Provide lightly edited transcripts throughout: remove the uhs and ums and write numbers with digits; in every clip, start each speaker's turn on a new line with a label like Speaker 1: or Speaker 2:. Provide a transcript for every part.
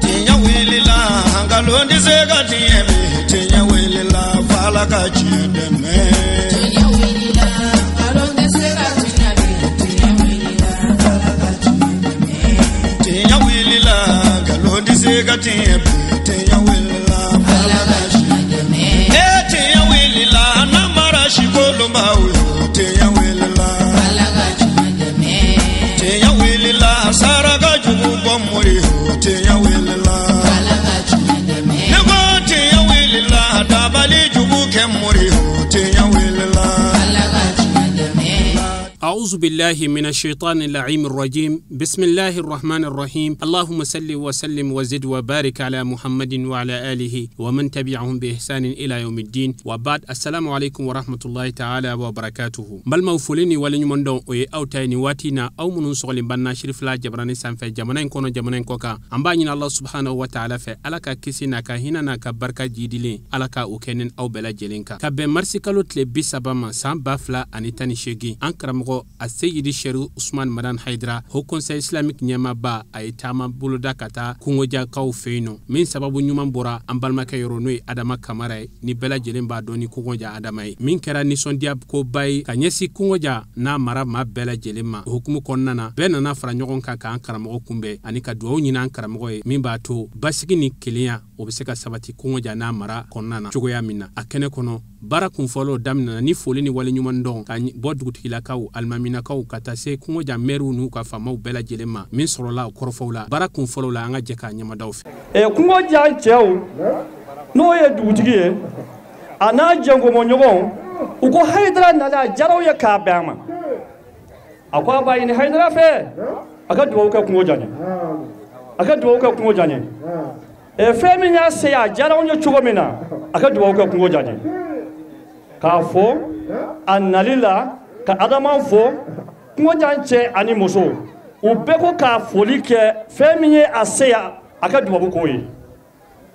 Speaker 1: Tiɲɛ wulila nkalon tɛ se ka tiɲɛ bi tiɲɛ wulila f'Ala ka tiɲɛ dɛmɛ. Tiɲɛ wulila nkalon tɛ se ka tiɲɛ bi tiɲɛ wulila f'Ala ka tiɲɛ dɛmɛ. Tiɲɛ wulila nkalon tɛ se ka tiɲɛ bi tiɲɛ wulila f'Ala ka tiɲɛ dɛmɛ. Ee tiɲɛ wulila namara si kolonbaw yo tiɲɛ wulila f'Ala ka tiɲɛ dɛmɛ. Tiɲɛ wulila saraka jugu bɔ mori yo tiɲɛ wulila f'Ala ka tiɲɛ dɛmɛ. Ne ko tiɲɛ wulila dabali jugu kɛ mori yo tiɲɛ wulila f'Ala ka tiɲɛ dɛmɛ.
Speaker 2: أعوذ بالله من الشيطان اللعين الرجيم. بسم الله الرحمن الرحيم. اللهم صل وسلم وزد وبارك على محمد وعلى آله ومن تبعهم بإحسان إلى يوم الدين. وبعد، السلام عليكم ورحمة الله تعالى وبركاته. Balimaw, foli ni waleɲuman dɔn o ye aw ta ye nin waati na, aw minnu sɔgɔlen banna Sirifila jabarani sanfɛ, jamana in kɔnɔ, jamana in kɔ kan. An b'a ɲini Allah subhanahu wa ta'ala fɛ, Ala ka kisi n'a ka hinɛ n'a ka barika jidilen, Ala ka o kɛ ni aw bɛɛ lajɛlen kan, ka bɛn marisi kalo tile 30 ma, san 2018. An karamɔgɔ a Seyidi Sɛri Usman Madan Haidara, Haut Conseil islamique ɲɛmaaba, a ye taama boloda ka taa Kongojakaw fɛ yen nɔ, min sababu ɲuman bɔra an balimakɛ yɔrɔ, n'o ye Adama Kamara ye, ni bɛɛ lajɛlen b'a dɔn ni Kongoja Adama ye, min kɛra nisɔndiya koba ye ka ɲɛsin Kongoja n'a mara maa bɛɛ lajɛlen ma. O hukumu kɔnɔna na, bɛɛ nana fara ɲɔgɔn kan k'an karamɔgɔ kunbɛn ani ka dugawu ɲini an karamɔgɔ ye, min b'a to basigi ni kelenya o bɛ se ka sabati Kongoja n'a mara kɔnɔna na cogoya min na. A kɛnɛ kɔnɔ, baara kunfɔlɔ daminɛna ni foli ni waleɲuman dɔn ka bɔ dugutigilakaw, alimaminakaw, ka taa se Kongoja mɛriw n'u ka faamaw bɛɛ lajɛlen ma, min sɔrɔla o kɔrɔfɔw la baara kunfɔlɔw la. An ka jɛ k'a ɲɛmadaw fɛ.
Speaker 3: Kongoja cɛw, n'o ye dugutigi ye, a n'a jɛnkɔmɔɲɔgɔnw, u ko Hayidara nalen a diyara u ye k'a bɛn a ma. A ko a b'a ɲini Hayidara fɛ a ka dugawu kɛ Kongoja ɲɛ, a ka dugawu kɛ Kongoja ɲɛ. Fɛn min y'a se a diyara anw ye cogo min na, a ka dugawu kɛ Kongoja ɲɛ. K'a fɔ a nali la ka Adama fo, Kongoja cɛ ani muso, u bɛɛ ko k'a foli kɛ, fɛn min ye a se yan, a ka dugawu k'o ye.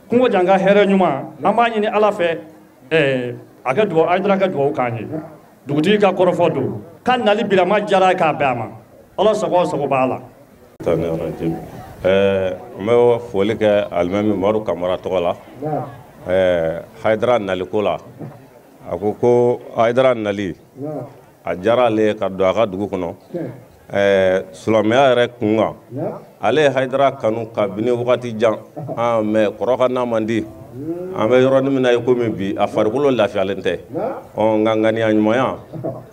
Speaker 3: Kongoja ka hɛrɛ ɲuman, an b'a ɲini Ala fɛ, a ka dugawu, Hayidara ka dugawu k'an ye. Dugutigi ka kɔrɔfɔ don k'a nali bilama diyara ye k'a bɛn a ma. Ala sago sago b'a la.
Speaker 4: N bɛ foli kɛ alimami Madu Kamara tɔgɔ la Hayidara naliko la. A ko ko Hayidara nali a diyara ale ye ka don a ka dugu kɔnɔ silamɛya yɛrɛ kun kan. Ale ye Hayidara kanu kabini wagati jan, mɛ kɔrɔ ka n'a man di. An bɛ yɔrɔnin min na i komi bi, a farikolo lafiyalen tɛ, ɔ nka ŋaniya ɲumanya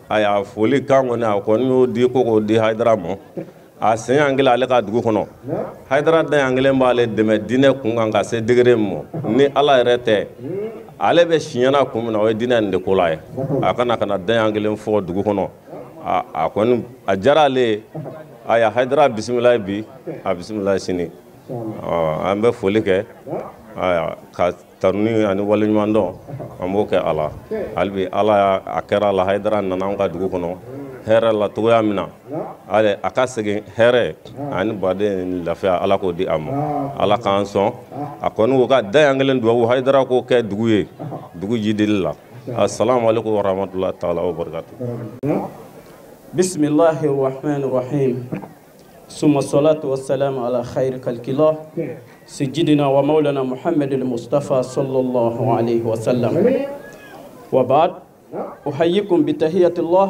Speaker 4: a y'a foli kan kɔni, a kɔni y'o di ko k'o di Hayidara ma. A sen y'an kelen ale ka dugu kɔnɔ. Hayidara dan y'an kelen b'ale dɛmɛ diinɛ kun kan ka se degré min ma, ni Ala yɛrɛ tɛ, ale bɛ siɲɛna kun min na, o ye diinɛ nin de ko la ye. A kana ka na dan y'an kelen fɔ dugu kɔnɔ. A kɔni a diyara ale ye. A ya Hayidara bisimila bi, a bisimila sini. An bɛ foli kɛ ka tanuni ani waleɲuman dɔn, an b'o kɛ a la hali bi. Ala a kɛra a la, Hayidara nana an ka dugu kɔnɔ hɛrɛ la cogoya min na, ale a ka segin hɛrɛ ani baden ni lafiya, Ala k'o di a ma, Ala k'an sɔn. A kɔni ko ka da yan kelen dubabu Hayidara k'o kɛ dugu ye, dugu jidili la. Assalamu alaikum warahmatullahi taala wabarakatuh.
Speaker 5: بسم الله الرحمن الرحيم. ثم الصلاة والسلام على خير خلق الله سيدنا ومولانا محمد المصطفى صلى الله عليه وسلم. وبعد، أحييكم بتحية الله،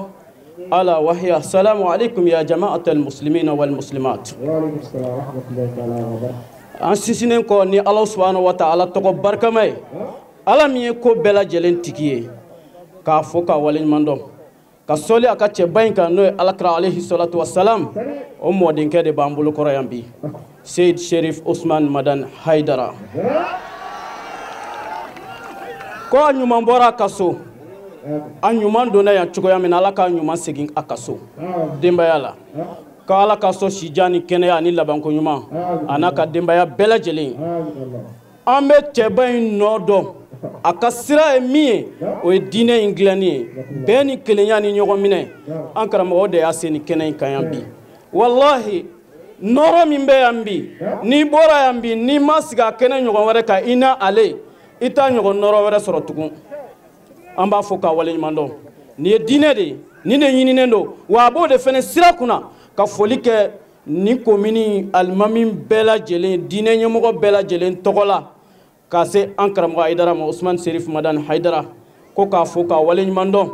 Speaker 5: ألا وهي السلام عليكم يا جماعة المسلمين والمسلمات. An sinsinnen kɔ ni Ala subhanahu wa ta'ala tɔgɔ barikama ye, Ala min ye ko bɛɛ lajɛlen tigi ye, k'a fɔ k'a waleɲuman dɔn, ka sɔli a ka cɛba in kan, n'o ye Alakira alayhi salatu wasalam. O mɔdenkɛ de b'an bolo kɔrɔ yan bi, Seyid Sherif Usman Madan Haidara. Ko a ɲuman bɔra a ka so, a ɲuman donna yan cogoya min na, Ala k'a ɲuman segin a ka so denbaya la, ko Ala ka so sijan ni kɛnɛya ani labanko ɲuman a n'a ka denbaya bɛɛ lajɛlen. An bɛ cɛba in nɔ dɔn, a ka sira ye min ye, o ye diinɛ in dilanni ye, bɛn ni kelenya ni ɲɔgɔn minɛ. An karamɔgɔ de y'a se nin kɛnɛ in kan yan bi. Walahi, nɔrɔ min bɛ yan bi, n'i bɔra yan bi, n'i ma sigi a kɛnɛ ɲɔgɔn wɛrɛ kan i n'a ale, i t'a ɲɔgɔn nɔrɔ wɛrɛ sɔrɔ tugun. An b'a fɔ k'a waleɲuman dɔn. Nin ye diinɛ de ye, nin de ɲininen don, wa a b'o de fɛnɛ sira kunna ka foli kɛ. Ni komini alimami bɛɛ lajɛlen, diinɛ ɲɛmɔgɔ bɛɛ lajɛlen tɔgɔ la, ka se an karamɔgɔ Hayidara ma, Usumani Serif Madani Hayidara, ko k'a fo k'a waleɲuman dɔn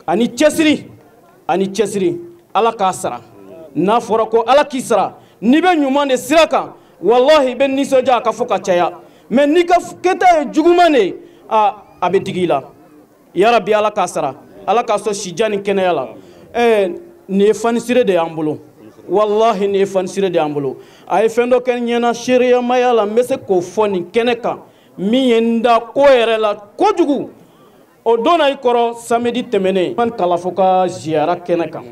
Speaker 5: ani cɛsiri, ani cɛsiri. Ala k'a sara. N'a fɔra ko Ala k'i sara, n'i bɛ ɲuman de sira kan, walahi i bɛ nisɔndiya a ka fɔ ka caya. Mais n'i ka kɛta ye juguman de ye, a bɛ digi i la. Yarabi Ala k'a sara, Ala k'a sɔn sijan ni kɛnɛya la. Nin ye fanisire de y'an bolo, wallahi nin ye fanisire de y'an bolo. A ye fɛn dɔ kɛ n ɲɛna seereyamaya la, n bɛ se k'o fɔ nin kɛnɛ kan, min ye n da ko yɛrɛ la kojugu. O don na i kɔrɔ samedi tɛmɛnen, man kalafo ka ziyara kɛnɛ kan,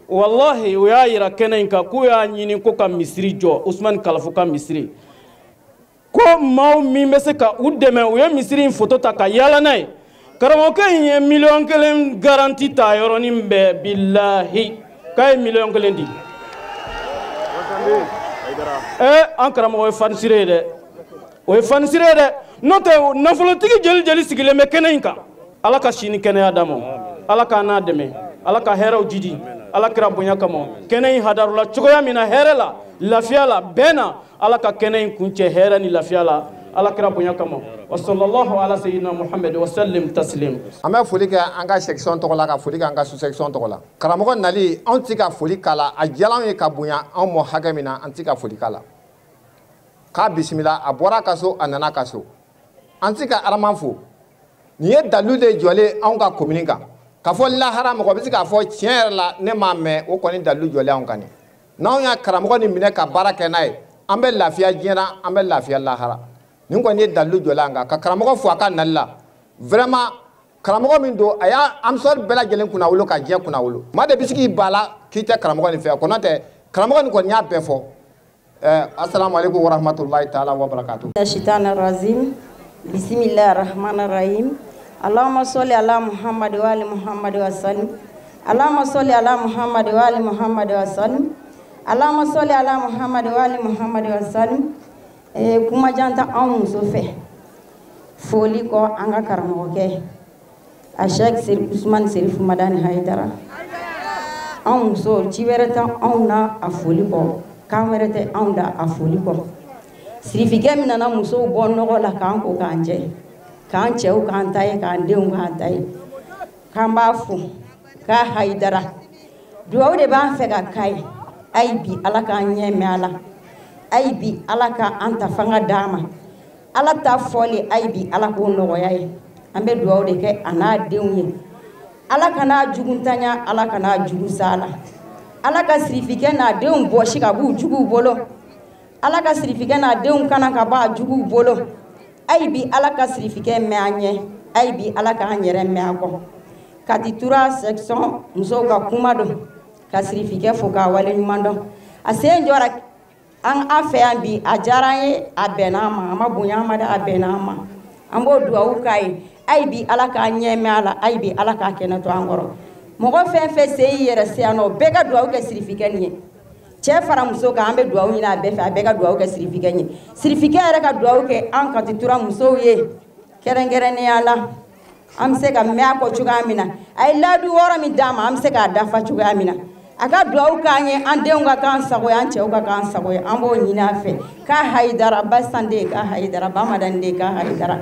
Speaker 5: wallahi o y'a yira kɛnɛ in kan k'u y'a ɲini ko ka misiri jɔ, Usumani Kalafo ka misiri, ko maaw min bɛ se ka u dɛmɛ, u ye misiri in foto ta ka yaala n'a ye. Karamɔgɔkɛ in ye 1 million garanti ta yɔrɔnin bɛɛ, bilahi k'a ye 1 million di. An karamɔgɔ ye fanisire ye dɛ, o ye fanisire ye dɛ. N'o tɛ nafolotigi jeli jeli sigilen bɛ kɛnɛ in kan. Ala ka si ni kɛnɛya d'a ma, Ala k'a n'a dɛmɛ, Ala ka hɛrɛw jidi, Ala kira bonya kama. Kɛnɛ in hadarula cogoya min na, hɛrɛ la, lafiya la, bɛn na, Ala ka kɛnɛ in kuncɛ hɛrɛ ni lafiya la, Ala kira bonya kama. Wa sallallahu ala sayyidina Muhammad wa sallim taslim.
Speaker 6: An bɛ foli kɛ an ka section tɔgɔ la, ka foli kɛ an ka sous section tɔgɔ la. Karamɔgɔ nali, anw tɛ ka foli k'a la. A diyara anw ye ka bonya anw mɔ hakɛ min na, an tɛ ka foli k'a la. K'a bisimila, a bɔra ka so, a nana ka so, an tɛ ka Arama fo. Nin ye dalilu de jɔlen anw ka commune kan, k'a fɔ lahara mɔgɔ bɛ se k'a fɔ tiɲɛ yɛrɛ la ne m'a mɛn. O kɔni dalilu jɔlen anw kan nin. N'anw y'a karamɔgɔ nin minɛ ka baara kɛ n'a ye, an bɛ lafiya diɲɛ na, an bɛ lafiya lahara. Nin kɔni ye dalilu jɔlen an kan ka karamɔgɔ fo a ka nali la. Vraiment, karamɔgɔ min don, a y'a ansɔri bɛɛ lajɛlen kunna wolo ka diɲɛ kunna wolo. Maa de bɛ se k'i ba la k'i tɛ karamɔgɔ nin fɛ, kɔnɔ tɛ karamɔgɔ nin kɔni y'a bɛɛ fɔ. Assalamu alaikum warahmatullahi taala wabarakatuh.
Speaker 7: الشيطان الرجيم بسم الله الرحمن الرحيم اللهم صل على محمد وآل محمد وسلم اللهم صل على محمد وآل محمد وسلم اللهم صل على محمد وآل محمد وسلم. Kuma jan tɛ anw muso fɛ, foli kɔ an ka karamɔgɔkɛ a Sheikh Usman Serif Madani Hayidara. Anw muso, ci wɛrɛ tɛ anw na a foli kɔ, kan wɛrɛ tɛ anw da a foli kɔ. Sirifikɛ min nana musow bɔ nɔgɔ la k'an ko k'an jɛ, k'an cɛw k'an ta ye, k'an denw k'an ta ye, k'an b'a fo k'a Hayidara. Duwawu de b'an fɛ ka k'a ye. Ayi bi Ala k'an ɲɛ mɛn a la, ayi bi Ala k'an ta fanga d'a ma, Ala ta fɔli, ayi bi Ala k'o nɔgɔya ye. An bɛ duwawu de kɛ a n'a denw ye. Ala kan'a juguntanya, Ala kan'a jugu sa la. Ala ka sirifikɛ n'a denw bɔsi ka b'u juguw bolo. Ala ka sirifikɛ n'a denw kana ka bɔ a juguw bolo. Ayi bi Ala ka sirifikɛ mɛn an ɲɛ, ayi bi Ala k'an yɛrɛ mɛn a kɔ. Katitura section musow ka kuma don ka sirifikɛ fo k'a waleɲuman dɔn. A sen jɔra an fɛ yan bi, a diyara an ye, a bɛnna an ma, a ma bonya an ma dɛ, a bɛnna an ma. An b'o duwawu k'a ye. Ayi bi Ala k'an ɲɛ mɛn a la, ayi bi Ala k'a kɛnɛ to an kɔrɔ. Mɔgɔ fɛn fɛn sen y'i yɛrɛ se yan nɔ, bɛɛ ka duwawu kɛ sirifikɛ nin ye. Cɛ fara muso kan, an bɛ duwawu ɲini a bɛɛ fɛ, a bɛɛ ka duwawu kɛ sirifikɛ ye. Sirifikɛ yɛrɛ ka duwawu kɛ an Katitura musow ye kɛrɛnkɛrɛnnenya la, an bɛ se ka mɛn a kɔ cogoya min na. A ye layidu wɔɔrɔ min d'an ma, an bɛ se k'a dafa cogoya min na. A ka duwawu k'an ye, an denw ka k'an sago ye, an cɛw ka k'an sago ye. An b'o ɲini a fɛ k'a Hayidara Basande, k'a Hayidara Bamadande, k'a Hayidara.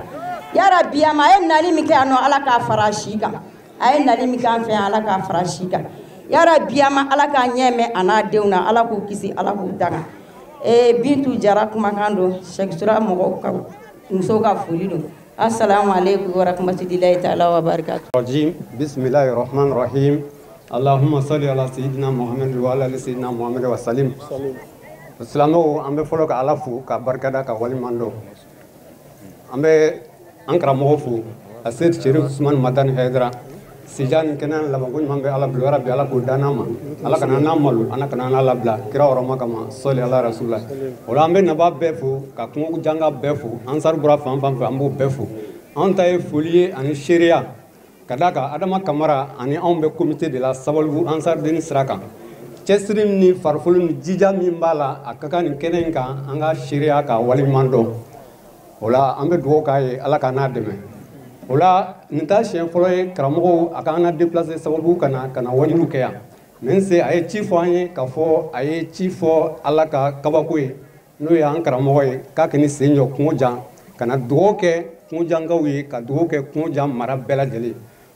Speaker 7: Yarabi, a ma, a ye nali min kɛ yan nɔ, Ala k'a fara a si kan. A ye nali min kɛ an fɛ yan, Ala k'a fara a si kan. Yarabi, a ma, Ala k'a ɲɛ mɛn a n'a denw na. Ala k'u kisi, Ala k'u tanga. Bintu Jara kumakan don, Sɛkisura mɔgɔw ka musow ka foli don. Assalamu alaikum warahmatullahi taala wabarakatuh.
Speaker 8: الرجيم بسم الله الرحمن الرحيم اللهم صل على سيدنا محمد وعلى ال سيدنا محمد وسلم. Silamɛw, an bɛ fɔlɔ ka Ala fo ka barikada ka waleɲuman dɔn. An bɛ an karamɔgɔ fo, a Seyid Cherif Usman Madani Hayidara. Sija ni kɛnɛya labanko ɲuman bɛ Ala bolo. Yarabi, Ala k'o da n'a ma, Ala kana n'a malo, Ala kana n'a labila kira hɔrɔma kama, sɔli ala rasula. O la, an bɛ naba bɛɛ fo ka kungo janga bɛɛ fo. Ansar bɔra fan fan fɛ, an b'o bɛɛ fo. Anw ta ye foli ye ani seereya ka d'a kan Adama Kamara ani anw bɛ comité de la Sabalibugu Ansar denni sira kan. Cɛsiri ni farikolo ni jija min b'a la, a ka kan nin kɛnɛ in kan, an ka seereya ka waleɲuman dɔn. O la, an bɛ dugawu k'a ye, Ala ka n'a dɛmɛ. O la, nin t'a siɲɛ fɔlɔ ye karamɔgɔw a k'an ka déplacer Sabalibugu ka na wajuliw kɛ yan. Mɛ se a ye ci fɔ an ye k'a fɔ a ye ci fɔ Ala ka kabako ye, n'o ye an karamɔgɔ ye, k'a kɛ ni sen jɔ Kungojan ka na dugawu kɛ Kungojankaw ye, ka dugawu kɛ Kungojan mara bɛɛ lajɛlen.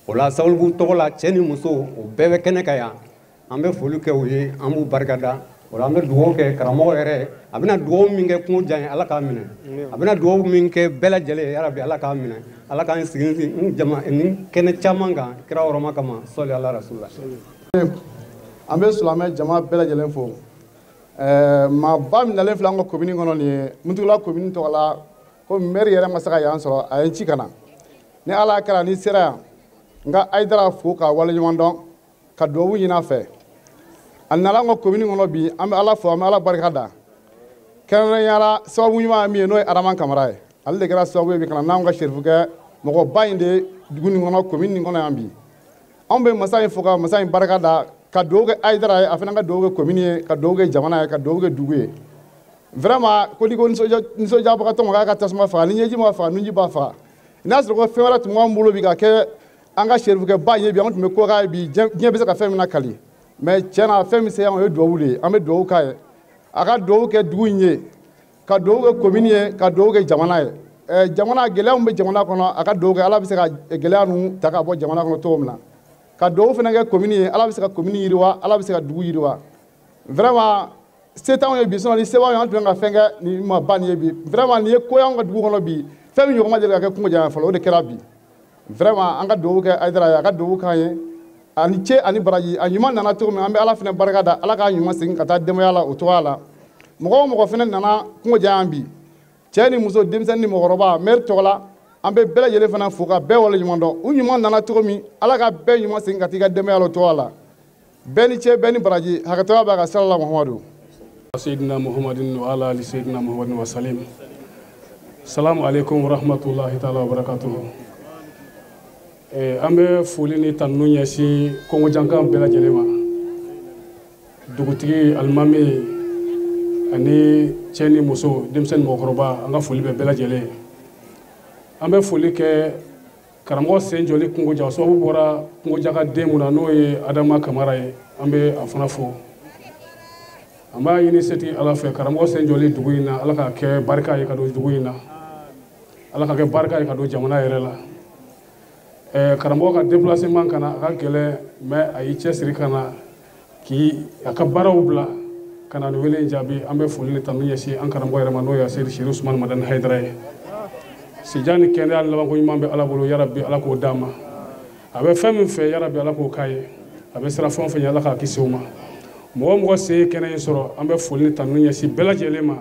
Speaker 8: O la Sabalibugu tɔgɔ la, cɛ ni muso o bɛɛ bɛ kɛnɛ kan yan, an bɛ foli kɛ u ye, an b'u barikada. O la an bɛ dugawu kɛ karamɔgɔ yɛrɛ, a bɛna dugawu min kɛ Kungojan ye, Ala k'a minɛ. A bɛna dugawu min kɛ bɛɛ lajɛlen ye, yarabi Ala k'a minɛ. Ala k'an sigi jama ni kɛnɛ caman kan kira hɔrɔma kama, sɔli ala rasula.
Speaker 9: An bɛ silamɛ jama bɛɛ lajɛlen fo. Maaba min nalen filɛ an ka komini kɔnɔ nin ye, Muntugula komini tɔgɔ la, ko maire yɛrɛ ma se ka yan sɔrɔ, a ye n ci ka na. Ni Ala kɛra ni sera yan, n ka Hayidara fo k'a waleɲuman dɔn, ka dugawu ɲini a fɛ. A nana an ka komini kɔnɔ bi, an bɛ Ala fo, an bɛ Ala barika da. Kɛrɛnkɛrɛnnenya la, sababu ɲuman ye min ye, n'o ye Adama Kamara ye. Ale de kɛra sababu ye bi ka na n'anw ka serifukɛ mɔgɔba in de dugu nin kɔnɔ, komini nin kɔnɔ yan bi. Anw bɛ masa in fo ka masa in barika da, ka dugawu kɛ Hayidara ye, a fana ka dugawu kɛ komini ye, ka dugawu kɛ jamana ye, ka dugawu kɛ dugu ye. Vraiment, ko n'i ko nisɔndiyabagatɔ ma k'a ka tasuma faga, ni ɲɛji ma faga, nunji b'a faga. N'a sɔrɔ ko fɛn wɛrɛ tun b'an bolo bi ka kɛ an ka serifukɛba ye bi, an tun bɛ ko k'a ye bi, diɲɛ bɛ se ka fɛn min lakali. Mais tiɲɛ na, fɛn min se yan, o ye dugawu de ye. An bɛ dugawu k'a ye, a ka dugawu kɛ dugu in ye, ka dugawu kɛ komini ye, ka dugawu kɛ jamana ye. Jamana gɛlɛya min bɛ jamana kɔnɔ, a ka dugawu kɛ Ala bɛ se ka gɛlɛya ninnu ta ka bɔ jamana kɔnɔ cogo min na. Ka dugawu fana kɛ komini ye, Ala bɛ se ka komini yiriwa, Ala bɛ se ka dugu yiriwa. Vraiment, se t'anw ye bi, sinon ni se b'anw ye, an tun bɛ ka fɛn kɛ nin ma ba nin ye bi. Vraiment, nin ye ko y'anw ka dugu kɔnɔ bi, fɛn min ɲɔgɔn ma deli ka kɛ Kungojan fɔlɔ, o de kɛra bi. Vraiment, an ka dugawu kɛ Hayidara ye, a ka dugawu k'an ye, ani ce ani baraji. A ɲuman nana cogo min, an bɛ Ala fana barika da, Ala k'a ɲuman segin ka taa denbaya la o cogoya la. Mɔgɔ o mɔgɔ fana nana Kungojan yan bi, cɛ ni muso, denmisɛnnin ni mɔgɔkɔrɔba, maire tɔgɔ la, an bɛ bɛɛ lajɛlen fana fo ka bɛɛ waleɲuman dɔn. U ɲuman nana cogo min, Ala ka bɛɛ ɲuman segin ka taa i ka denbaya la o cogoya la. Bɛɛ ni ce, bɛɛ ni baraji, hakɛtoya b'a ka sira la Muhamadu.
Speaker 10: Sayyidina Muhammadin wa ala ali Sayyidina Muhammadin wa salim. Salamu alaikum wa rahmatullahi ta'ala wa barakatuhu. An bɛ foli ni tanuni ɲɛsin Kungojankan bɛɛ lajɛlen ma. Dugutigi, alimami ani cɛ ni muso, denmisɛnnin, mɔgɔkɔrɔba, an ka foli bɛ bɛɛ lajɛlen. An bɛ foli kɛ karamɔgɔ sen jɔli Kungoja, sababu bɔra Kungoja ka den mun na, n'o ye Adama Kamara ye, an bɛ a fana fo. An b'a ɲini setigi Ala fɛ, karamɔgɔ sen jɔli dugu in na, Ala k'a kɛ barika ye ka don dugu in na, Ala ka kɛ barika ye ka don jamana yɛrɛ la. Karamɔgɔ ka déplacement ka na, a ka gɛlɛn, mais a y'i cɛsiri ka na k'i a ka baaraw bila ka na nin wele in jaabi. An bɛ foli ni tanu ɲɛsin an karamɔgɔ yɛrɛ ma, n'o ye Seyidi Seri Usumani Madani Hayidara ye. Sijan ni kɛnɛya ni labanko ɲuman bɛ Ala bolo, yarabi Ala k'o d'a ma. A bɛ fɛn min fɛ, yarabi Ala k'o k'a ye. A bɛ siran fɛn o fɛn ɲɛ, Ala k'a kisi o ma. Mɔgɔ o mɔgɔ sen ye kɛnɛ in sɔrɔ, an bɛ foli ni tanu ɲɛsin bɛɛ lajɛlen ma.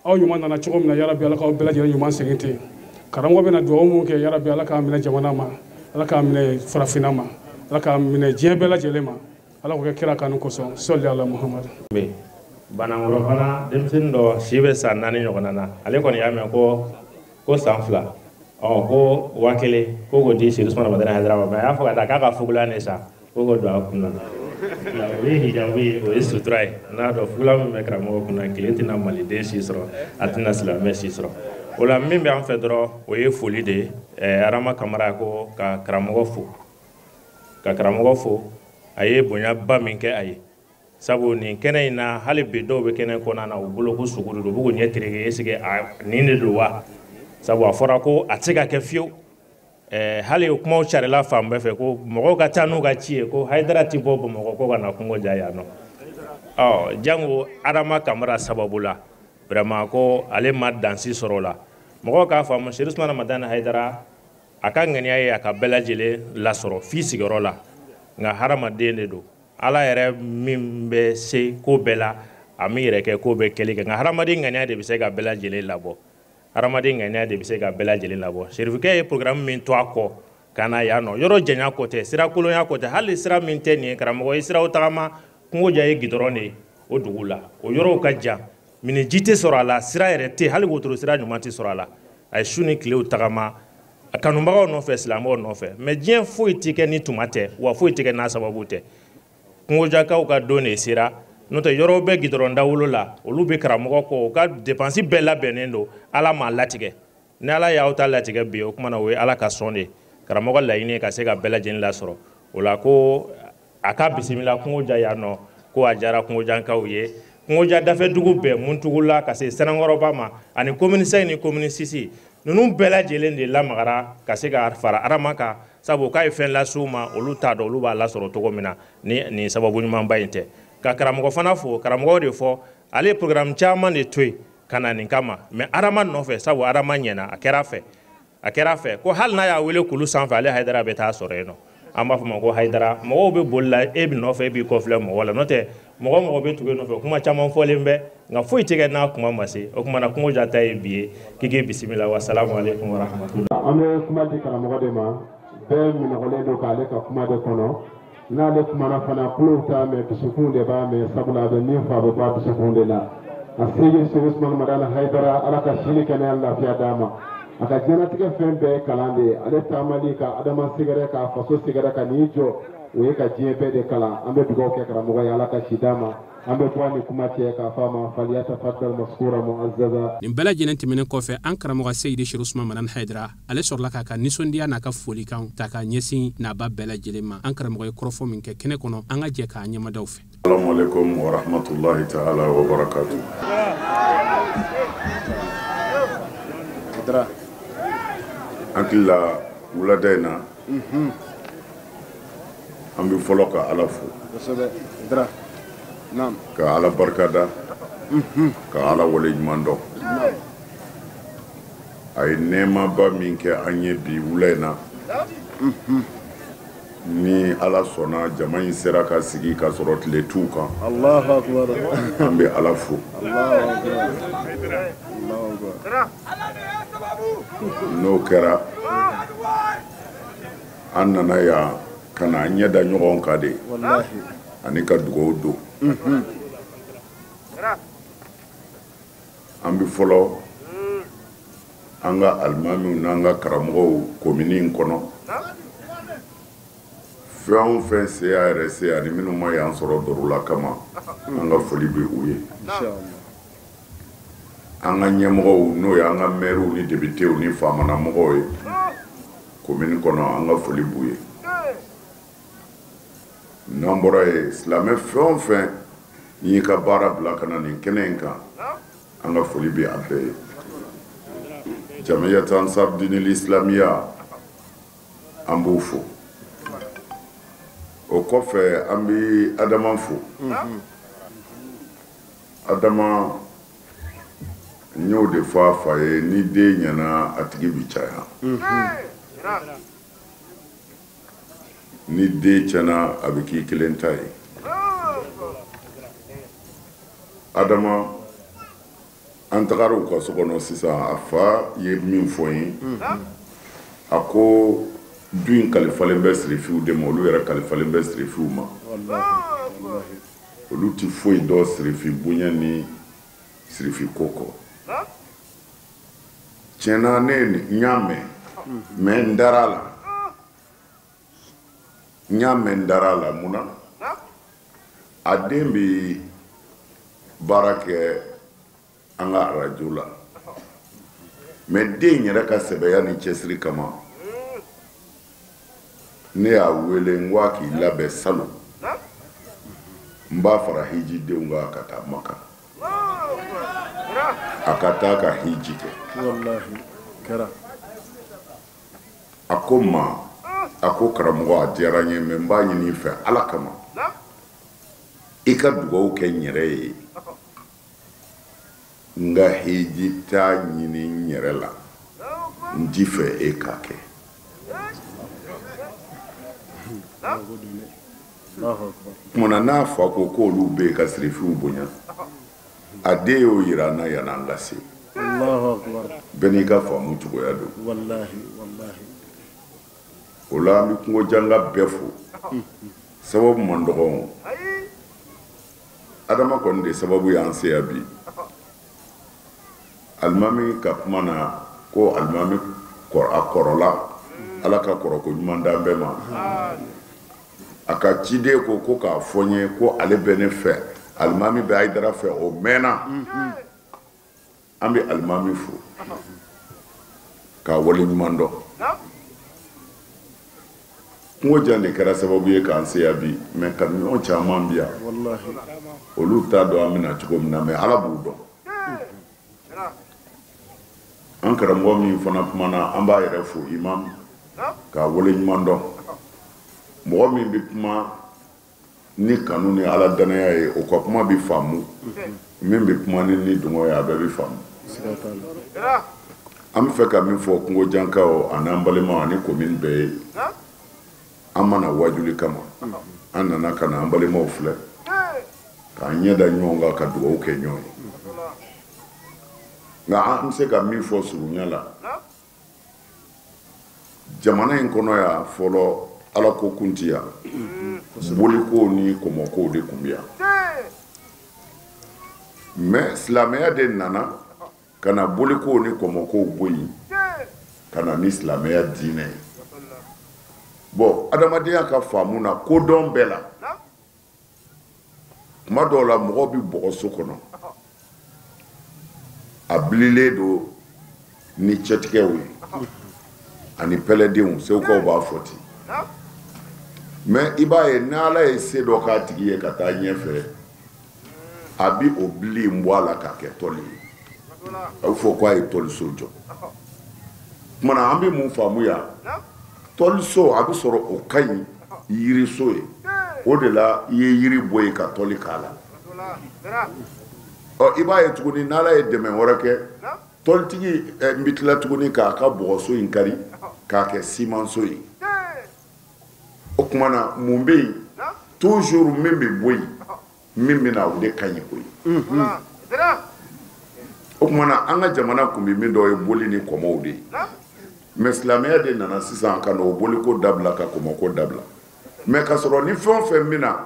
Speaker 10: Aw ɲuman nana cogo min na, yarabi Ala k'aw bɛɛ lajɛlen ɲuman segin ten. Karamɔgɔ bɛna dugawu mun kɛ, yarabi Ala k'a minɛ jamana ma, Ala k'a minɛ farafinna ma, Ala k'a minɛ diɲɛ bɛɛ lajɛlen ma. Ala k'o kɛ kira kanu kosɔn, sɔli ala Muhamadu.
Speaker 4: Banankɔrɔ fana, denmisɛnnin dɔ si bɛ san 4 ɲɔgɔnna na, ale kɔni y'a mɛn ko san 2, ɔ ko 1000 ko k'o di Seri Usumani Madani Hayidara ma, mais a y'a fɔ ka taa k'a ka fugulan de san ko k'o don a kun na. O ye hijabu ye, o ye sutura ye. N'a dɔn fugulan min bɛ karamɔgɔ kun na, tile tɛna maliden si sɔrɔ, a tɛna silamɛ si sɔrɔ. O la min bɛ an fɛ dɔrɔn, o ye foli de ye. Adama Kamara ko ka karamɔgɔ fo, ka karamɔgɔ fo, a ye bonyaba min kɛ a ye. Sabu nin kɛnɛ in na, hali bi dɔw bɛ kɛnɛ kɔnɔna na, u bolo ko sogo de don, u b'u ɲɛ tereke, est-ce que nin de don wa? Sabu a fɔra ko a tɛ se ka kɛ fiyewu. Hali o kumaw carila fan bɛɛ fɛ ko mɔgɔw ka ca n'u ka ci ye, ko Hayidara ti bɔ Bamakɔ ko ka na Kungoja yan nɔ. Ɔ jango Adama Kamara sababu la, vraiment ko ale ma dansi sɔrɔ o la. Mɔgɔw k'a faamu, Seri Usumani Madani Hayidara a ka ŋaniya ye a ka bɛɛ lajɛlen lasɔrɔ f'i sigiyɔrɔ la, nka hadamaden de don. Ala yɛrɛ min bɛ se ko bɛɛ la, a min yɛrɛ kɛ ko bɛɛ kɛli kɛ, nka hadamaden ŋaniya de bɛ se ka bɛɛ lajɛlen labɔ. Hadamaden ŋaniya de bɛ se ka bɛɛ lajɛlen labɔ. Serifukɛ ye programme min to a kɔ ka na yan nɔ, yɔrɔ janya ko tɛ, sira kolonya ko tɛ, hali sira min tɛ nin ye, karamɔgɔ ye siraw tagama, Kungoja ye gidɔrɔn de ye o dugu la, o yɔrɔw ka jan, mini ji tɛ sɔrɔ a la, sira yɛrɛ tɛ, hali wotoro sira ɲuman tɛ sɔrɔ a la. A ye su ni tilew tagama a kanubagaw nɔfɛ, silamɛw nɔfɛ, mais diɲɛ foyi tɛ kɛ ni tuma tɛ, wa foyi tɛ kɛ n'a sababu tɛ. Kungojakaw ka don de sera, n'o tɛ yɔrɔw bɛ gidɔrɔn dawolo la, olu bɛ karamɔgɔ kɔ, u ka dépense bɛɛ labɛnnen don, Ala m'a latigɛ. Ni Ala y'aw ta latigɛ bi, o kuma na o ye Ala ka sɔn de ye. Karamɔgɔ laɲini ye ka se ka bɛɛ lajɛlen lasɔrɔ. O la ko
Speaker 11: A ka bisimila Kungoja yan nɔ, ko a diyara Kungojankaw ye. Kungoja dafɛdugu bɛɛ, Muntugula ka se Sanankɔrɔba ma, ani commune 5 ni commune 6, ninnu bɛɛ lajɛlen de lamagara ka se ka fara Adama kan, sabu k'a ye fɛn las'u ma, olu t'a dɔn olu b'a lasɔrɔ cogo min na ni nin sababu ɲumanba in tɛ. Ka karamɔgɔ fana fo, karamɔgɔ de fɔ ale ye programme caman de to yen ka na nin kama, mais Adama nɔfɛ, sabu Adama ɲɛna, a kɛra fɛ, a kɛra fɛ ko hali n'a y'a wele kulu sanfɛ, ale Hayidara bɛ taa sɔrɔ yen nɔ. An b'a fɔ ma ko Hayidara, mɔgɔw bɛ boli la e bɛ nɔfɛ, e b'i kɔfilɛ mɔgɔ la, n'o tɛ mɔgɔ mɔgɔ bɛ tugu e nɔfɛ, kuma caman fɔlen bɛ, nka foyi tɛ kɛ n'a kuma ma se. O kuma na Kungoja ta ye bi ye, k'i k'i bisimila. Wa salamu aleykum wa rahmatulah.
Speaker 12: An bɛ kuma di karamɔgɔ de ma, bɛɛ minɔgɔlen don k'ale ka kuma de kɔnɔ. N'ale kumana fana, tulow t'a mɛn, dusukun de b'a mɛn, sabula a bɛ min fɔ a bɛ bɔ a dusukun de la. A sigi Seku Usumani Madani Hayidara, Ala ka sini kɛnɛya lafiya d'a ma. A ka diɲɛlatigɛ fɛn bɛɛ ye kalan de ye. Ale taamali ka Adama sɛgɛrɛ, k'a faso sɛgɛrɛ, ka n'i jɔ, o ye ka diɲɛ bɛɛ de kalan. An bɛ dugawu kɛ karamɔgɔ ye, Ala ka si d'a ma. An bɛ bɔ a ni kuma cɛ k'a fɔ a ma falyatafaddal maskura muazzaza.
Speaker 2: Nin bɛɛ lajɛlen tɛmɛnen kɔfɛ, an karamɔgɔ Seyidi Seku Usumani Madani Hayidara, ale sɔrɔla k'a ka nisɔndiya n'a ka folikanw ta k'a ɲɛsin naba bɛɛ lajɛlen ma. An karamɔgɔ ye kɔrɔfɔ min kɛ kɛnɛ kɔnɔ, an ka jɛ k'a ɲɛmadaw fɛ.
Speaker 13: Assalamu alaikum wa rahmatullahi ta'ala wa barakatuh. An hakili la wulada in na, an bɛ fɔlɔ ka Ala fo, ka Ala barikada, ka Ala waleɲuman dɔn. A ye nɛɛmaba min kɛ an ye bi wula in na, ni Ala sɔnna jama in sera ka sigi ka sɔrɔ tile t'u kan, an bɛ Ala fo. N'o kɛra, an nana yan ka na an ɲɛ da ɲɔgɔn kan de, ani ka dugawu don. An bɛ fɔlɔ an ka alimamiw n'an ka karamɔgɔw komini in kɔnɔ, fɛn o fɛn se y'a yɛrɛ se, ani minnu ma y'an sɔrɔ dɔrɔla kama, an ka foli bɛ u ye. An ka ɲɛmɔgɔw, n'o ye an ka mɛriw ni depitew ni faamanamɔgɔw ye komini kɔnɔ, an ka foli b'u ye. N'an bɔra yen, silamɛ fɛn o fɛn n'i ka baara bila ka na nin kɛnɛ in kan, an ka foli bɛ a bɛɛ ye. Jamiyat Ansar Dinil Islamiya, an b'u fo. O kɔfɛ, an bɛ Adama fo. Adama, n y'o de fɔ a fa ye, ni den ɲɛna a tigi bi caya, ni den tiɲɛna a bɛ k'i kelen ta ye. Adama, an tagara u ka so kɔnɔ sisan, a fa ye min fɔ n ye, a ko du in kalifalen bɛ sirifiw de ma, olu yɛrɛ kalifalen bɛ sirifiw ma, olu ti foyi dɔn sirifi bonya ni sirifi ko kɔ. Tiɲɛna, ne n y'a mɛn, mɛ n dara a la, n y'a mɛn, n dara a la. Mun na? A den bɛ baara kɛ an ka arajo la, mɛ den yɛrɛ ka sɛbɛya ni cɛsiri kama, ne y'a wele, n ko a k'i labɛn salon, n b'a fara hijidenw kan ka taa Maka, a ka taa ka hiji kɛ. A ko n ma, a ko karamɔgɔ, a diyara n ye, mɛ n b'a ɲini i fɛ Ala kama, i ka dugawu kɛ n yɛrɛ ye, n ka hiji t'a ɲini n yɛrɛ la, n ti fɛ e k'a kɛ. Kumana n'a fa ko k'olu bɛ yen ka sirifiw bonya, a den y'o yira an na yan'an ka se. Bɛɛ n'i ka faamu cogoya don. O la, an bɛ Kungojanga bɛɛ fo. Sababu man dɔgɔ, Adama kɔni de sababu y'an se yan bi. Alimami ka kuma na ko alimami a kɔrɔla, Ala ka kɔrɔko ɲuman d'an bɛɛ ma. A ka ciden ko ko k'a fɔ n ye ko ale bɛ ne fɛ, alimami bɛ Hayidara fɛ, o mɛnna. An bɛ alimami fo k'a waleɲuman dɔn. Kungo jan de kɛra sababu ye k'an se yan bi, mais kanuɲɔgɔn caman bi yan, olu t'a dɔn an bɛna cogo min na, mais Ala b'u dɔn. An karamɔgɔ min fana kumana, an b'a yɛrɛ fo imam k'a waleɲuman dɔn. Mɔgɔ min bɛ kuma ni kanu ni Ala danaya ye, o ka kuma bɛ faamu. Min bɛ kuma ni dungɔ ye, a bɛɛ bɛ faamu. An bɛ fɛ ka min fɔ Kungojankaw ani an balimaw ani commune bɛɛ ye, an mana wajuli kama, an nana ka na an balimaw filɛ, k'an ɲɛ da ɲɔgɔn kan, ka dugawu kɛ ɲɔgɔn ye. Nka an bɛ se ka min fɔ surunya la, jamana in kɔnɔ yan fɔlɔ, Ala ko kun ti yan, boliko ni kɔmɔkow de kun bɛ yan. Mais silamɛya de nana ka na bolikow ni kɔmɔkow bɔ yen, ka na ni silamɛya diinɛ ye. Bon, adamadenya ka faamu na, kodɔn bɛɛ la, tuma dɔw la mɔgɔ bɛ bɔgɔso kɔnɔ, a bililen don ni cɛtigɛw ye ani pɛlɛdenw, segukaw b'a fɔ ten. Mais i b'a ye, n'Ala ye se dɔ k'a tigi ye ka taa ɲɛfɛ, a bi o bili in bɔ a la k'a kɛ tɔli ye. A bɛ fɔ k'a ye tɔliso jɔ. Tuma na an bɛ mun faamu yan? Tɔliso a bɛ sɔrɔ o ka ɲi yiriso ye. O de la i ye yiri bɔ yen ka tɔli k'a la. Ɔ, i b'a ye tuguni, n'Ala ye dɛmɛ wɛrɛ kɛ, tɔlitigi n bɛ tila tuguni k'a ka bɔgɔso in kari k'a kɛ simanso ye. O tuma na mun bɛ yen? Toujours min bɛ bɔ yen, min bɛ na, o de ka ɲi o ye. O tuma na an ka jamana kun bɛ min dɔ ye boli ni kɔmɔw de ye. Mais silamɛya de nana sisan ka n'o boliko dabila, ka kɔmɔko dabila. Mais ka sɔrɔ ni fɛn o fɛn min na,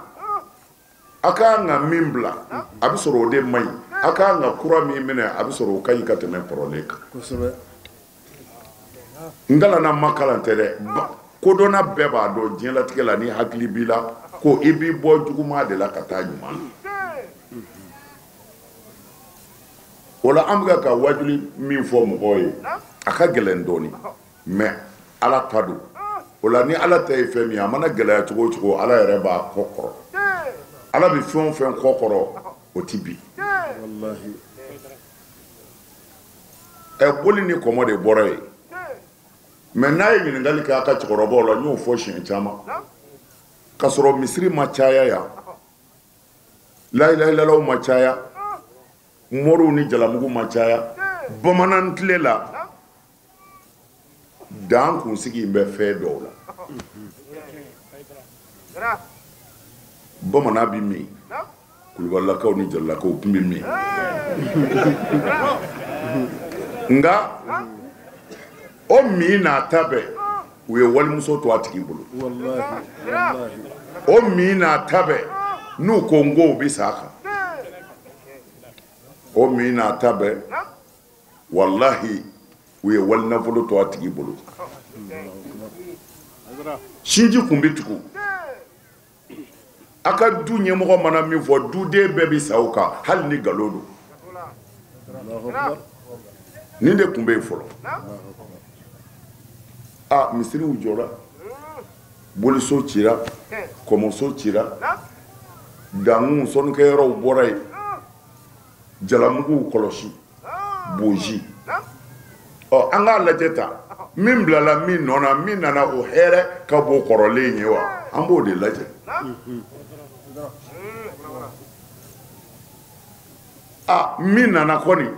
Speaker 13: a ka kan ka min bila, a bɛ sɔrɔ o de man ɲi. A ka kan ka kura min minɛ, a bɛ sɔrɔ o ka ɲi ka tɛmɛ kɔrɔlen kan. N kalanna ma kalan tɛ dɛ, kodɔnna bɛɛ b'a dɔn diɲɛlatigɛ la, ni hakili b'i la ko i b'i bɔ juguman de la ka taa ɲuman na. O la an bɛ ka wajuli min fɔ mɔgɔw ye, a ka gɛlɛn dɔɔnin, mais Ala ta don. O la ni Ala ta ye fɛn min ye, a mana gɛlɛya cogo o cogo, Ala yɛrɛ b'a kɔ kɔrɔ. Ala bɛ fɛn o fɛn kɔ kɔrɔ, o ti bin. Ɛ, boli ni kɔmɔ de bɔra yen. Mais n'a ye ɲininkali kɛ a ka cɛkɔrɔbaw la, n y'o fɔ siɲɛ caman, k'a sɔrɔ misiri ma caya yan, layilayilalaw ma caya, moriw ni jalamugu ma caya, bamanan tile la, dan kunsigi in bɛ fɛn dɔw la. Bamanan bɛ min, kulubalilakaw ni jalalakaw tun bɛ min. Nka o min n'a ta bɛɛ, u ye walimuso to a tigi bolo. O min n'a ta bɛɛ, n'u ko n ko u bɛ sa a kan. O min n'a ta bɛɛ, walahi, u ye walinafolo to a tigi bolo. Sinji kun bɛ tugu. A ka du ɲɛmɔgɔ mana min fɔ, duden bɛɛ bɛ sa o kan, hali ni nkalon don. Nin de tun bɛ yen fɔlɔ. A misiriw jɔra, boliso cira, kɔmɔso cira, dankun sɔnnikɛyɔrɔw bɔra yen, jalamuguw kɔlɔsi, boji. Ɔ, an k'a lajɛ ta, min bilala min nɔ na, min nana o hɛrɛ ka bon kɔrɔlen ye wa, an b'o de lajɛ. A min nana kɔni,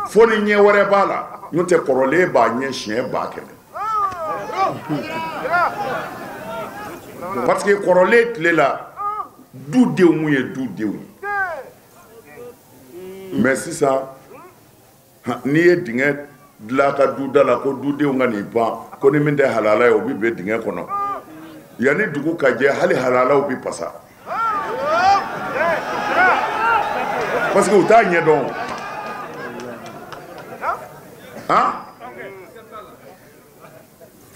Speaker 13: fo ni ɲɛ wɛrɛ b'a la, n'o tɛ kɔrɔlen b'a ɲɛ siɲɛ 100,000. Parce que kɔrɔlen tile la, du denw mun ye du denw ye. Mais sisan, n'i ye dingɛ dilan ka du da la ko dudenw ka n'i pan, ko ni min tɛ halala ye, o bɛ bin dingɛ kɔnɔ. Yanni dugu ka jɛ, hali halalaw bɛ pasa. Parce que u t'a ɲɛdɔn. Han?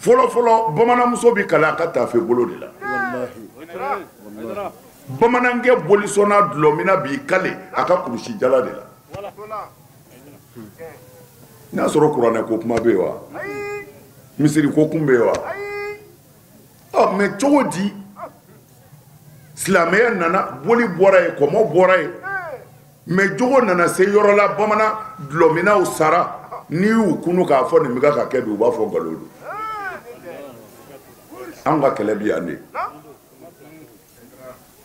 Speaker 13: Fɔlɔ fɔlɔ, bamananmuso bɛ kalan a ka taafe bolo de la. Bamanankɛ bolisɔnna dulɔminna b'i kale a ka kurusi jala de la. N'a sɔrɔ kuranɛ ko kuma bɛ yen wa? Misiri ko kun bɛ yen wa? Ɔ mais cogo di silamɛya nana, boli bɔra yen, kɔmɔ bɔra yen, mais jogo nana se yɔrɔ la, bamanan dulɔminnaw sara, n'i y'u kunu k'a fɔ nin bɛ ka kɛ bi, u b'a fɔ nkalon don. An ka kɛlɛ bi yan de.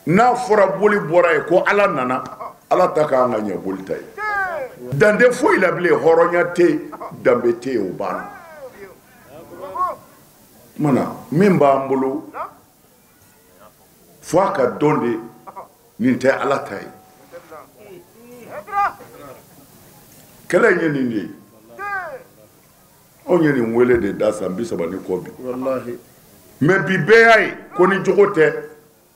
Speaker 13: N'a fɔra boli bɔra yen ko Ala nana, Ala ta k'an ka ɲɛ boli ta ye. Dan tɛ foyi la bilen, hɔrɔnya tɛ yen, danbe tɛ yen, o banna. Tuma na min b'an bolo fo a ka dɔn de nin tɛ Ala ta ye. Kɛlɛ in ye nin de ye. Anw ye nin wele de da san 30 ni kɔ bi. Mais bi bɛɛ y'a ye ko ni jogo tɛ,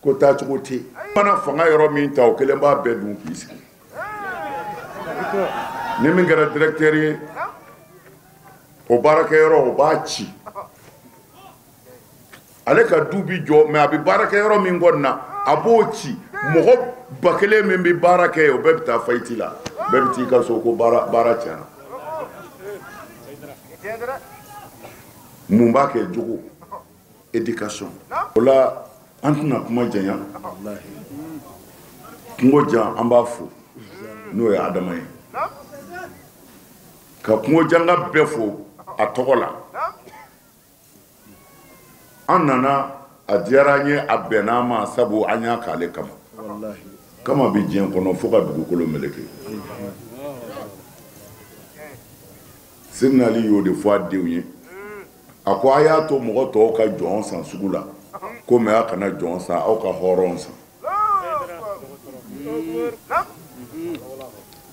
Speaker 13: ko taacogo tɛ yen. Mana fanga yɔrɔ min ta, o kelen b'a bɛɛ dun k'i sigi. Ni min kɛra directeur ye, o baarakɛyɔrɔ o b'a ci. Ale ka du bi jɔ, mais a bɛ baarakɛyɔrɔ min kɔni na, a b'o ci. Mɔgɔ 1000 min bɛ baara kɛ yen, o bɛɛ bɛ taa faillite la, bɛɛ bɛ t'i ka so ko baara tiɲɛna. Mun b'a kɛ? Jogo, éducation. O la an tɛna kuma janya. Kungo jan an b'a fo, n'o ye Adama ye. Ka kungo janga bɛɛ fo a tɔgɔ la. An nana, a diyara an ye, a bɛnna an ma, sabu an y'a k'ale kama. Kama bɛ diɲɛ kɔnɔ fo ka dugukolo meleke. Sidina Ali y'o de fɔ a denw ye. A ko a y'a to mɔgɔ tɔw ka jɔn san sugu la, ko mais a kana jɔn san, aw ka hɔrɔn san.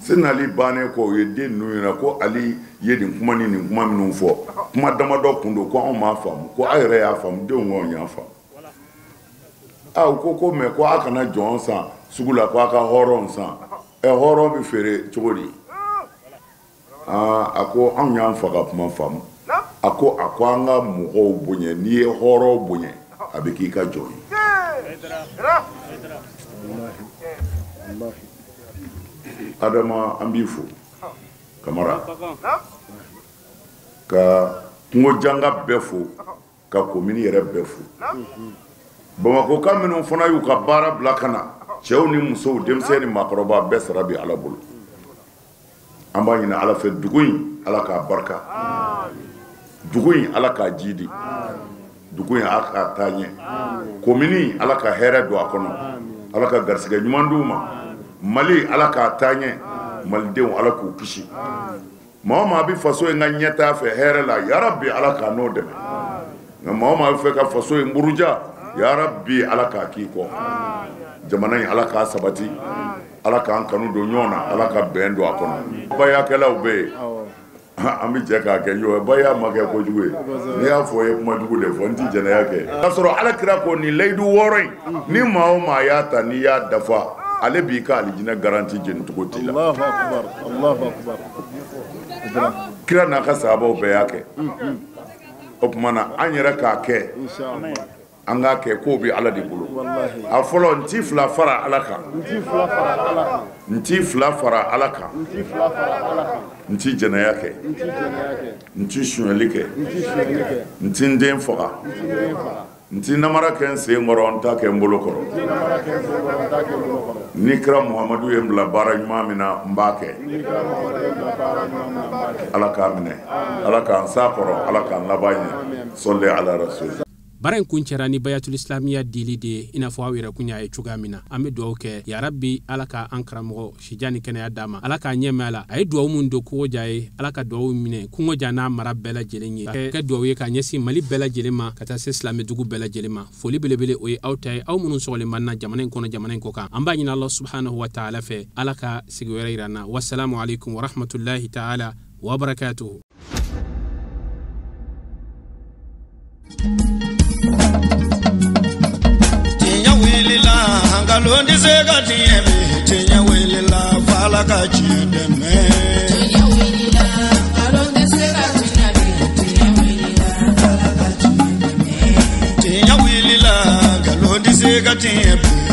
Speaker 13: Sidina Ali bannen kɔ, u ye den ninnu ɲɛna ko Ali ye nin kuma ni nin kuma minnu fɔ, kuma damadɔ kun don, ko anw m'a faamu, ko aw yɛrɛ y'a faamu, denw ko anw y'a faamu. Aa, u ko mais ko a kana jɔn san sugu la, ko a ka hɔrɔn san. Ɛ, hɔrɔn bɛ feere cogo di? Aa, a ko anw y'an fa ka kuma faamu. A ko an ka mɔgɔw bonya, n'i ye hɔrɔn bonya, a bɛ k'i ka jɔn ye. Adama, an b'i fo Kamara, ka kungo janga bɛɛ fo, ka komini yɛrɛ bɛɛ fo. Bamakɔka minnu fana y'u ka baara bila ka na, cɛw ni musow, denmisɛn ni maakɔrɔba, bɛɛ sara bi Ala bolo. An b'a ɲini Ala fɛ, dugu in Ala k'a barika, dugu in Ala k'a jidi, dugu in Ala k'a taa ɲɛ, komini Ala ka hɛrɛ don a kɔnɔ, Ala ka garisɛgɛ ɲuman d'u ma, Mali Ala k'a taa ɲɛ, malidenw Ala k'u kisi. Maa o maa bɛ faso in ka ɲɛtaa fɛ hɛrɛ la, yarabi Ala k'a n'o dɛmɛ. Nka maa o maa bɛ fɛ ka faso in buruja, yarabi Ala k'a k'i kɔ. Jamana in Ala k'a sabati, Ala k'an kanu don ɲɔgɔn na, Ala ka bɛn don a kɔnɔ. Bayakɛlaw bɛ yen, an bɛ jɛ k'a kɛ ɲɔgɔn ye. Baya ma kɛ kojugu ye, n'i y'a fɔ i ye kuma jugu de fɔ, n ti jɛnɛya kɛ. K'a sɔrɔ Ala kira ko nin layidu 6 in, ni maa o maa y'a ta, n'i y'a dafa, ale b'i ka alijinɛ garanti jeni cogo t'i la. Kira n'a ka sahabaw bɛɛ y'a kɛ. O tuma na an yɛrɛ k'a kɛ, an k'a kɛ, k'o bɛ Ala de bolo. A fɔlɔ, n ti fila fara Ala kan, n ti fila fara Ala kan, n ti jɛnɛya kɛ, n ti sonyali kɛ, n ti n den faga, n ti namara kɛ n sen kɔrɔ, n t'a kɛ n bolo kɔrɔ. Ni kira Muhamadu ye n bila baara ɲuman min na, n b'a kɛ. Ala k'a minɛ, Ala k'an s'a kɔrɔ, Ala k'an laban ɲɛ. Sɔli ala rasul.
Speaker 2: Baara in kuncɛra ni bayatul islamiya dili de ye, i n'a fɔ aw yɛrɛ kun y'a ye cogoya min na. An bɛ dugawu kɛ yarabi Ala ka an karamɔgɔ sijan ni kɛnɛya d'a ma, Ala k'a ɲɛ mɛn a la. A ye dugawu min don Kungoja ye, Ala ka dugawu minɛ Kungoja n'a mara bɛɛ lajɛlen ye, kɛ dugawu ye k'a ɲɛsin Mali bɛɛ lajɛlen ma, ka taa se silamɛdugu bɛɛ lajɛlen ma. Foli belebele o ye aw ta ye, aw minnu sɔgɔlen b'an na jamana in kɔnɔ, jamana in kɔ kan. An b'a ɲini Allah subhanahu wa ta'ala fɛ, Ala ka sigi wɛrɛ yira an na. Wassalamu alaikum wa rahmatullahi ta'ala wa barakatuhu.
Speaker 1: Nkalon tɛ se ka tiɲɛ bi, tiɲɛ wulila f'Ala ka tiɲɛ dɛmɛ. Tiɲɛ wulila, nkalon tɛ se ka tiɲɛ bi, tiɲɛ wulila f'Ala ka tiɲɛ dɛmɛ. Tiɲɛ wulila, nkalon tɛ se ka tiɲɛ bi.